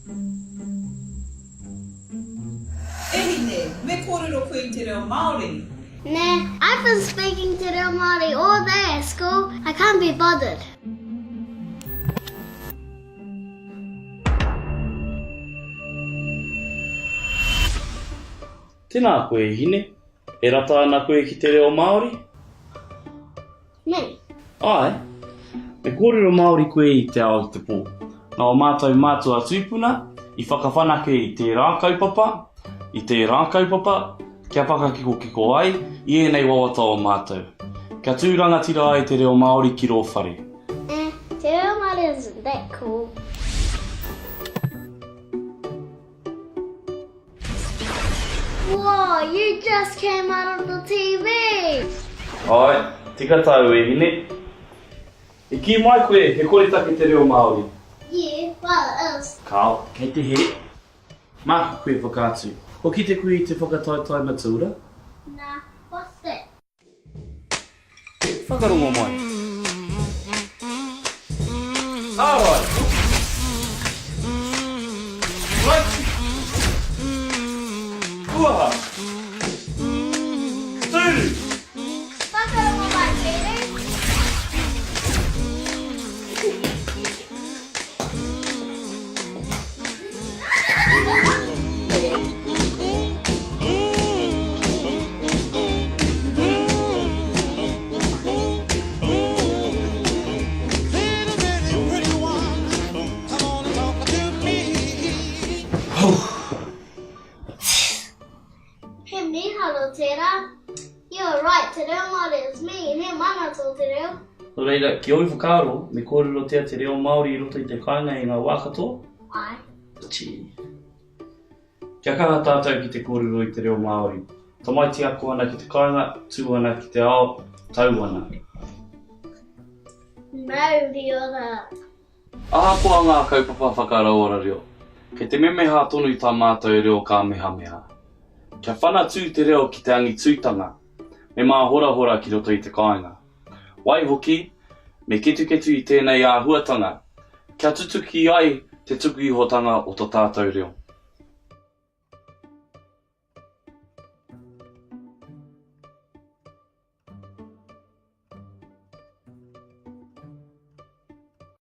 E hine, me kōrero koe i te reo Māori. Nah, I've been speaking te reo Māori all day at school, I can't be bothered. Tēnā koe e hine, e rata ana koe ki te reo Māori? Me. Āe, me kōrero Māori koe i te ao i te pō. Nā ō mātou mātua tūpuna i whakawhanake i tērā kaupapa, i tērā kaupapa, kia whakakikokiko ai i ēnei wawata o mātou. Kia tū rangatira ai te reo Māori ki rō whare. Eh, te reo Māori isn't that cool. Whoa, you just came out of the TV! Āe, tika tāu e hine. I kī mai koe he koretake te reo Māori. Yeah, well it is. Kāo, kei te hē. Māku koe whakaatu. Kua kite koe i te whakataetae Matilda? Nah, what's that? Whakarongo mai. Ārai. Raiti. Kuaha. Tūru. Whakarongo mai, Tūru. He mīharo tērā. You're right, te reo Māori is me, he mana tō te reo. Nō reira, ki ōu whakaaro, me kōrerotia te reo Māori i roto i te kāinga i ngā wā katoa? Āe. Tī. Kia kaha tātou ki te kōrero i te reo Māori. Tamaiti ako ana ki te kāinga, tū ana ki te ao, tau ana. Mauri ora! Ahakoa ngā kaupapa whakarauora reo, kei te memeha tonu tā mātou reo kāmehameha. Kia whanatū te reo ki te angitūtanga, me māhorahora ki roto i te kāinga. Waihoki, me ketuketu i tēnei āhuatanga, kia tutuki ai te tuku ihotanga o to tātou reo.